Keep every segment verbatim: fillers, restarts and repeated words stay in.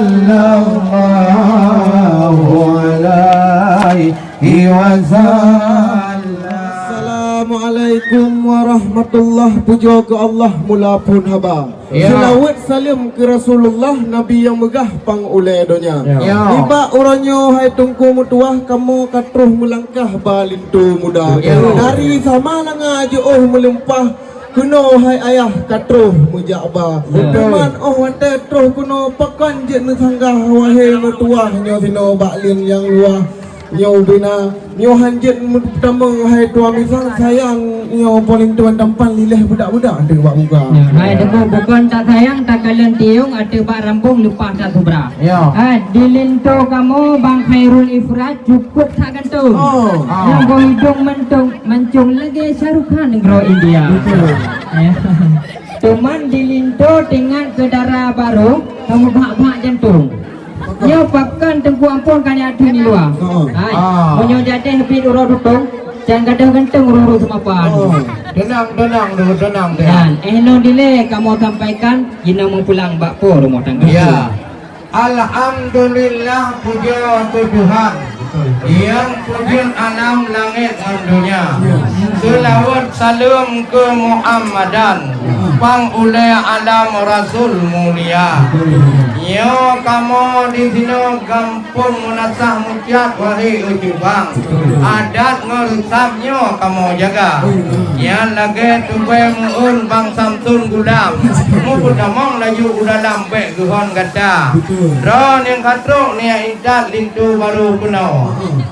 Sallallahu alaihi wasallam. Assalamualaikum warahmatullahi. Pujoe keu Allah, mula phon haba. Ya. Seulaweuet saleuem keu Rasulullah, Nabi nyang meugah pang ulée donya. Ya. Ya. Nibak uroe nyoe hai Teungku meutuwah, kamoe ka troh meulangkah ba linto muda. Ya. Dari Samalanga jiôh meulimpah, keunoe hai ayah ka troh meujak ba. Betul. Teuma óh watée troh keunoe pakon jeuet neusanggah, wahé meutuwah nyoe sinoe bak lin nyang luwah. Nyoe beuna, nyoe hanjeuet meutamong hai tuan bisan, sayang nyoe paléng tuan tampan lileh budak-budak teuh bak muka. Ya, hai deungoe bukon tak sayang, takalon tiong ateueh bak rambong leupah tak subra. Ya. Ha, di linto kamoe Bang Khairul Ifrad cukup that gantong. Oh. Nyang boh idong mantong mancong lagée Shah Rukh Khan nanggroe India. Betul. Ya. Teuma di linto teuingat keu dara barô, kamoe bak-bak jantong. Nyoe pakon Teungku Ampon ka nyak ateueh di luwa. Heeh. Hai. Ah. Meunyoe jadeh biet uroe tutong, dan gadôh ganteng ureueng-ureueng seumapan. Oh. Teunang, teunang dulu, teunang, teunang. Dan, eh, nyoe dilée kamoe sampaikan, jinoe meupulang bak po rumoh tangga. Ya. Alhamdulillah, pujoe keu Tuhan. Nyang peujeut alam langét ngon donya. Seulaweuet saleuem keu Muhammadan, pang ulée alam Rasul mulia. Nyoe kamoe disinoe gampông Meunasah Mucat, wahé ujubang. Adat ngon reusam nyoe kamoe jaga. Nyan lagée tubée meu'eun Bang Samson Gulam. Meupeutamong laju u dalam bék geuhon gata. Droeneuh ka trok nyak intat linto barô keunoe.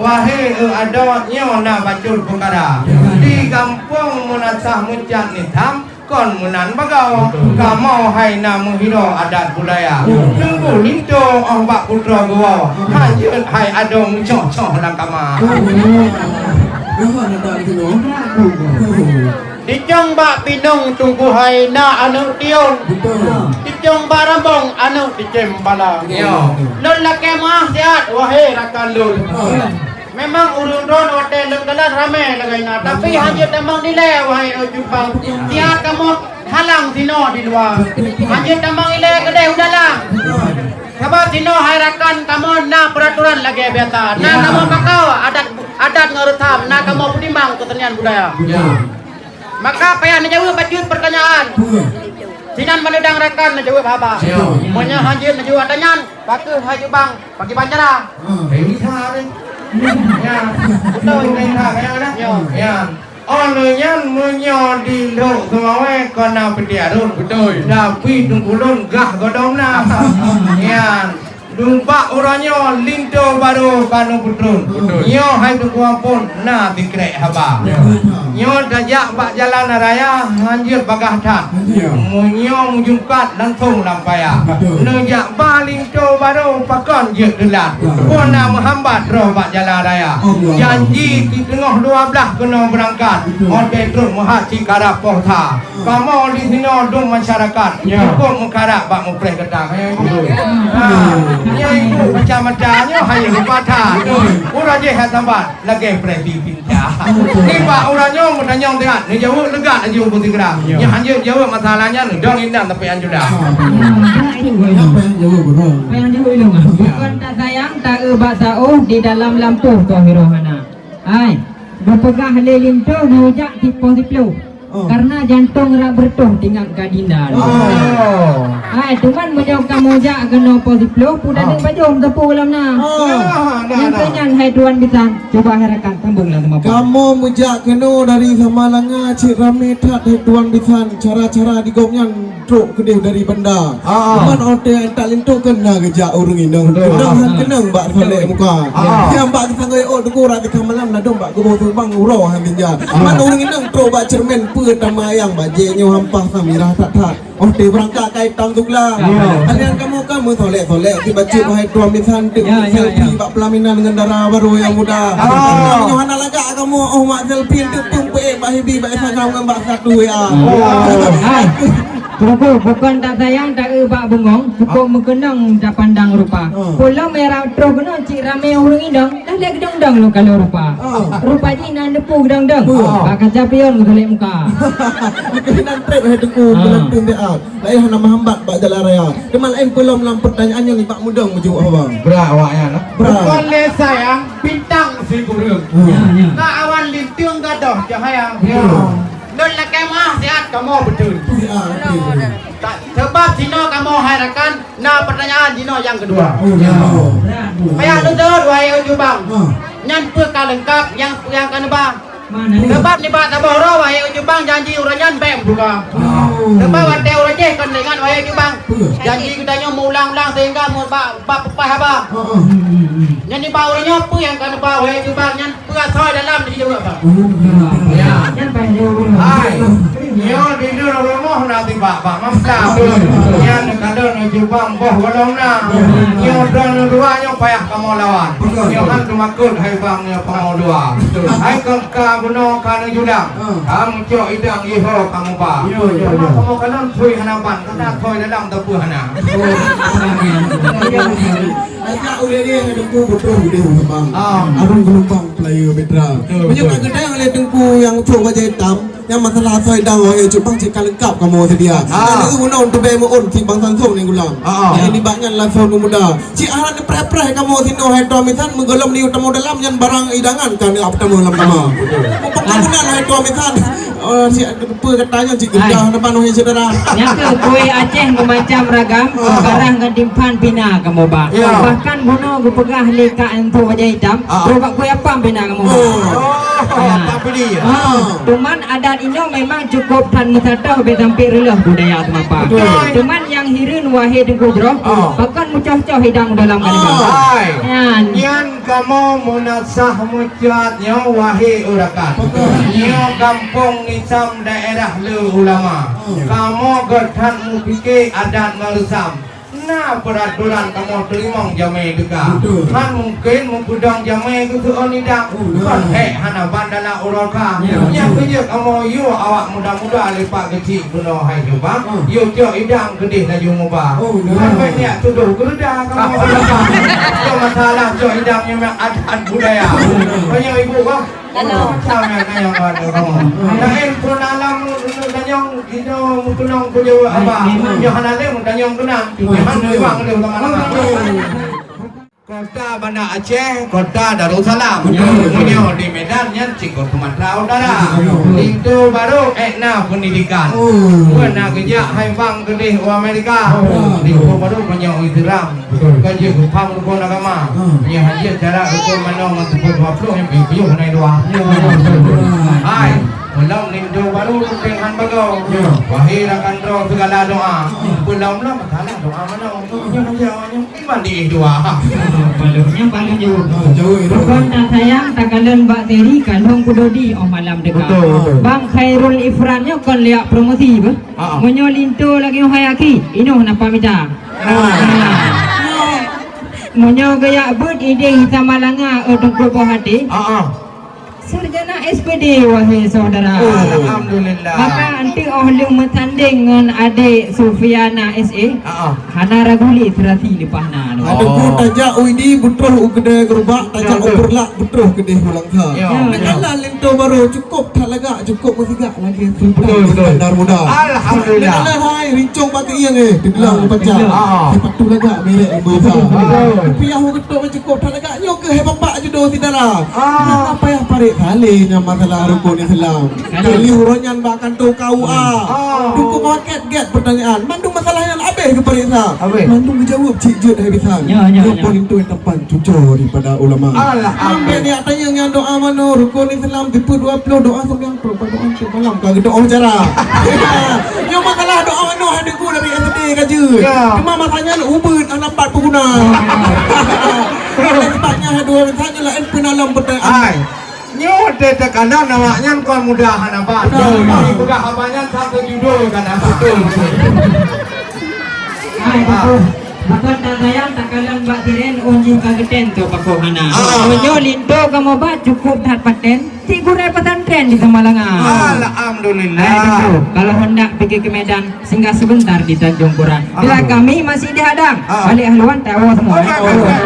Wahé eu adoe nyoe na bacut peukara. Di gampông Meunasah Mucat nitham kon meunan bagoe. Kamoe hai na meuhiro adat budaya. Teungku linto óh bak putroe geuwoe. Hanjeuet hai adoe meucoh-coh lam kama. Dicong bak pinong teungku hai na aneuëk tiong. Betul. Dicong bak rambong aneuëk dicém bala. Ya. Lôn lakée meuáh siat, wahé rakan lôn. Memang ureuëng droen watée lôn kalon ramé lagée na, tapi hanjeuet tamong dilée, wahé ujubang. Siat kamoe halang sinoe di luwa. Hanjeuet tamong ilée keudeh u dalam. Sabab sinoe hai rakan kamoe na peuraturan lagée biasa. Na kamoe pakau adat, adat ngon reusam, na kamoe peutimbang keusenian budaya. Ya. Maka payah neujaweueb bacut peurtanyaan. Sinan meunudang rakan neujaweueb haba. Ya. Meunyoe hanjeuet neujaweueb tanyan, pakeuh hai jubang, pakriban cara. Hei, bisa ni. Ya. Betul. Bisa, ya, ya. Ya. Oh, nyan meunyoe di Lhok Seumawé kon na peuti arut. Betul. Tapi teungku lôn gah godom na. Ya. Dumbak uroe nyoe linto barô ka neupeutrön. Betul. Nyoe hai teungku Ampon na sikrek haba. Ya. Nyoe tajak bak jalan raya hanjeuet bagaih that. Ya. Meunyoe meujungkat langsong lam paya. Betul. Neujak ba linto barô pakon jeuet teulat. Ya. Pun na meuhambat droe bak jalan raya. Allah. Janji di teungoh dua blah keunoe beurangkat. Betul. Watée trok meuhat sikarab poh sa. Kamoe di sinoe dum masyarakat, ya, cukup meukarat bak mupreh gata. Betul. Ha, nyan ibu kacamata nyoe hana lupa that. Betul. Ureuëng jih hana sabar, lagée preh di pinta. Betul. Nibak ureuëng nyoe meutanyong teuhat, neujaweueb leugat laju beusigra. Ya. Nyan hanjeuet jaweueb masalah nyan, dong indan tapi anjuda. Ha, betul. Apa yang jawab, bro? Apa yang jawab ilong? Ya. Bukon tak sayang, tak eu bak saoh di dalam lampôh toh hiroh hana. Hai, geupeugah lé linto geujak di poh siploh. Oh. Karena jantong rak beureutoh tingak gadinda. Oh. Hai, teuma meunyoe kamoe jak keunoe poh siploh, peue dadeuk bajom sapeue lam na. Oh. Nah, nah, nah. Nyang keu nyan hai tuan bisan, cuba hai rakan sambung lam seumapa. Kamoe meujak keunoe dari Samalanga cit ramé that hai tuan bisan, cara-cara di gobnyan trok keudeh dari banda. Ah. Cuman watée tak linto kan na geujak ureuëng inong. Betul. Inong han keunong bak salek muka. Ah. Nyang bak geusanggoe ôk teungku rak teuka malam ladom bak geuboh teubang uroe han binja. Ah. Man ureuëng inong trok bak ceureumen peue tamayang bak jih nyoe hampah samirah that-that. Watée beurangkat kai tam tugla. Ya. Alian kamoe ka meusolek-solek di bacut hai tuan bisan teuk selfie bak pelaminan ngon dara barô nyang muda. Ah. Nyoe hana lagak kamoe óh mak selfie teuk peuék bak hibi bak Instagram ngon bak status W A. Oh. Hai. Teungku, bukon tasayang taeu bak bungong, cukôp meukeunong tapandang rupa. Ah. Pulo merah troh keunoe cit ramé ureueng inong, dah lé geudong-dong lôn kalon rupa. Ah. Rupa jih na neupeu geudong-dong. Ah. Bak kaca pion geutalek muka. Keunan trép hai Teungku, ah, meulanteue siat. Laén hana meuhambat bak jalan raya. Teuma laén peulom lam peurtanyaan nyoe nibak mudong meujaweueb haba. Brat awak nyan, ah. Brat. Bukon lé sayang, bintang si kureueng. Hmm. Ya, ya. Ka awan linteung gadôh cahya. Ya. Lôn lakèe meu'ah siat kamoe beutôi. Siat, beutôi. Ta-, sabab sinoe kamoe hai rakan, na peurtanyaan jinoe nyang keudua. Oh, ya. Payah lôn jaweueb, wahé ujubang. Ha. Nyan peue ka leungkap, nyang, nyang ka neuba. Mana? Sabab nibak saboh uroe, wahé ujubang, janji uroe nyan bèk meubuka. Oh. Sabab watèe uroe jéh kon teuingat, wahé ujubang. Betul. Janji geutanyoe meuulang-ulang sehingga meuba-, bak peupah haba. Ha, ha. Nyan nibak uroe nyoe peue nyang ka neuba, wahé ujubang, nyan peue asoe dalam dijaweueb, Bang. Oh, ya. Ya. Nyan paih jaweueb. Hai. Nyoe di luwa rumoh na tibak bak mafla. Nyan ka lheueh neujubang boh golom na. Nyoe droeneuh dua nyoe payah kamoe lawan. Betul. Nyoe han teumakot hai bang nyoe kamoe dua. Betul. Hai ka, ka bunoe ka neujudang. Hmm. Ka meucok idang iho ka muba. Yo, yo, yo. Kamoe kalon phui hana ban, kata thoi dalam teupeu hana. Oh. Ajak ulèe dia dengan Teungku beutôi dia, Bang. Ah. Arung geulumbang pelaya Petra. Betul, betul. Meunyoe ka geudang lé Teungku nyang cok bajèe itam, nyang masalah asoe idang, wahé ujubang, cit ka leungkap kamoe seudia. Ah. Nyan unon teubèe meu'ôn cit bang Samson nibak gulam. Ah, ah. Nyan nibak nyan langsông peumuda. Cit hana neupreh-preh kamoe sinoe hai tuan bisan, meugohlom neuyue tamong dalam nyan barang idangan ka neuap tamong lam kama. Betul. Mumpung ka meunan hai tuan bisan. Oh, cit peue gata nyan cit geudah depan wahé syedara. Nyan keuh kueh Aceh meumacam ragam, ah, barang ngon timphan pina kamoe ba. Ya. Bahkan bunoe geupeugah lé Kak Entu Bajèe Itam, ah, trok bak kueh apam pina kamoe ba. Oh, ya. Apa dia? Ah, cuman adat inoe memang cukup that meusatoh bèk sampai reuloh budaya seumapa. Betul. Cuman nyang hireuen wahé Teungku jroh, ah, pakon meucoh-coh idang dalam kalimah. Ah. Hai. Nyan. Nyan kamoe meunasah meucat nyoe wahé rakan. Betul. Nyoe gampông Nisam daerah Le Ulama. Hmm. Kamoe göt that meupike adat ngon reusam. Na peuraturan kamoe teurimong jamé teuka. Betul. Han mungken meupeudong jamé geuseuôn idang. Oh, ya. Kon hék hana ban dalam uroe ka. Ya. Nyang keujeuet kamoe yue awak muda-muda lepak geuchik bunoe hai jubang. Hmm. Yue cok idang keudeh laju muba. Oh, ya. Kon bèk niat tudoh geureuda kamoe. Kon masalah cok idang nyoe adat budaya. Kon nyoe ibu bah. Kalau macam yang kaya pada kamu. Lain pun alam tanyong kita mengkenang punya apa? Yang hana lem tanyong kena. Yang hana lewat dia sama-sama. Kota Banda Aceh, kota Darussalam. Betul, betul. Punya di Medan nyan cik Sumatera Utara. Betul. Linto Barô, eh, na pendidikan. Oh. Pun nak kejak hai bang kedih u Amerika. Oh. Linto Barô punya Islam. Betul. Bukan je geupham rukon agama. Hmm. Nyan hana cara rukon manoe ngon teupeu dua puluh nyang piôh-piôh na dua. Ya, ya, betul. Hai, malam linto Barô rukeng han bagoe. Ya. Wahé rakan droe segala doa. Ya. Peulom-lom salah doa manoe. Ya. Nyan hana nyan iman di dua. Paling, nyan paling jauh. Ah, jauh, ya. Rukon tak sayang, takalon bak seri, kalhong kudodi, oh malam dekat. Betul, betul. Bang Khairul Ifran nyoe kon liak promosi, beuh? Ah, ah. Meunyoe linto lagèe hai aki, inoe napa mita. Ah. Meunyoe geuyak beuet idéh sama langa, eh, teungku boh até. Ah, ah. Sarjana S P D, wahé syedara. Oh. Alhamdulillah. Maka anti oh lheueh meutandeng ngon adék Sufiana S A. Ah, ah. Hana ragu lé serasi leupah na. Ada pun tajak u ini beutôh u keudè gerubak, tajak u peureulak beutôh keudéh u langkah. Ya. Ya. Maka linto Barô cukup that lagak, cukup meusigak. Lagi sultan. Betul, betul. Iskandar Muda. Alhamdulillah. Hai, rincong bak keuieng, eh, teubilang, ah, pacah. Ah. Sepatu lagak merek Limbaisa. Betul. Rupiah u geutôk cukup that lagak, nyoe keuh hai bapak judo syedara. Ah. Nyoe payah parit saleh nyan masalah rukon Islam. Aduh. Kali uroe nyan bak kantor K U A. Ah. Teungku meupaket gèt pertanyaan. Mandum masalah nyan habéh geupareksa. Habéh. Mandum geujaweueb cit jeuet hai bisan. Ya, ya, ya. Nyoe pun linto tampan cuco daripada ulama. Alhamdulillah. Ambek niat tanyong nyan doa manoe, rukon Islam, tipe dua puluh, doa sembilan Doa untuk malam ka geudoa cara. Nyoe masalah doa manoe hai Teungku dari S D ka jeuet. Ya. Cuma masa nyan ubeut hana pat peuguna. Oleh sebab nyan hai dua masa nyan laén peunalom beutôi. Hai. Nyoe teuh teukanang awak nyan kon mudah hana ban. Betul. Jadi peugah haba nyan satu judul kan. Betul, betul. Hai, betul. Bukan tak sayang, tak kalon bak tiren, ôn jih ka geuten tu pakoh hana. Ah. Meunyoe linto kamoe ba cukup that paten, si gurèe pesantren. di Samalanga. Alhamdulillah. Eh, tentu. Kalau hendak pergi ke Medan, singgah sebentar di Tanjung Kuran. Bila kami masih dihadang, balik haluan tawa semua. Oh, eh. Baik, baik,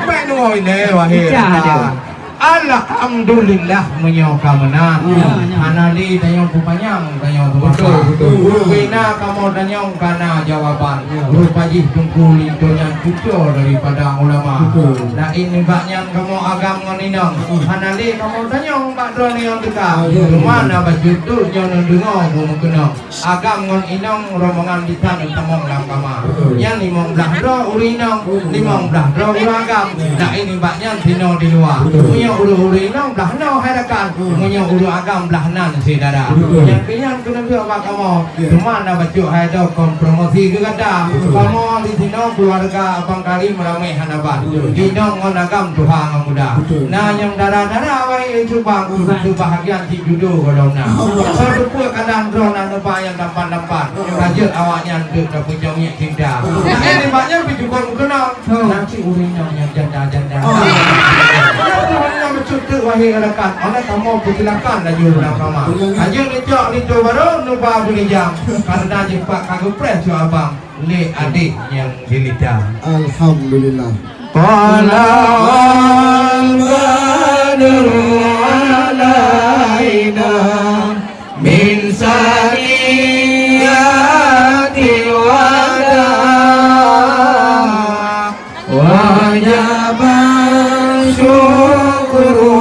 baik, baik, baik, wahai rakan. Alhamdulillah, meunyoe ka meunan. Ya, ya. Hana lé tanyoe peupanyang, tanyoe seumakan. Betul, betul. Bina kamoe tanyong kana jawaban. Ya. Rupa jih Teungku Linto nyan cuco daripada ulama. Betul. Laén nibak nyan kamoe agam ngon inong. Hmm. Hana lé kamoe tanyong bak droeneuh nyang teuka. Ah, ya, ya. Teuma na bacut nyoe neudeungoe meukeunong. Agam ngon inong rombongan bisan tamong lam kama. Betul. Nyan limong blaih droe ureueng inong, hmm, limong blaih droe ureueng agam. Hmm. Laén nibak nyan sinoe di luwa. Betul. Meunyoe ureueng-ureueng inong blaih noe hai rakan, hmm, meunyoe ureueng agam blaih nan syedara. Betul. Nyang keu nyan keuneuk bak kamoe. Ya. Teuma na bacut hai droe kon promosi keu gata. Betul. Kamoe di sinoe keuluwarga Abang Karim ramé hana ban. Betul. Inong ngon agam tuha ngon muda. Betul. Na nyang dara-dara awai cubang, hmm, seubahagian cit judo golom na. Allah. Soe teupeu kadang droe na neuba nyang tampan-tampan. Hmm. Ka jeuet awaknyan teuk tapeucok miet cinta. Hmm. Nah, nibak nyan pih cukop meukeunong. Hmm. Nanti ureueng inong nyang janda-janda. Oh. Ureueng inong meucut teuk wahai rakan. Ona kamoe peusilakan laju lam kama. Betul. Ka jeuet neucok linto barô neuba beurijang. Karena jipat ka geupreh cut abang lé adék nyang jelita. Alhamdulillah. Tala al-badru alaina min saniyatil wada, wajaba syukru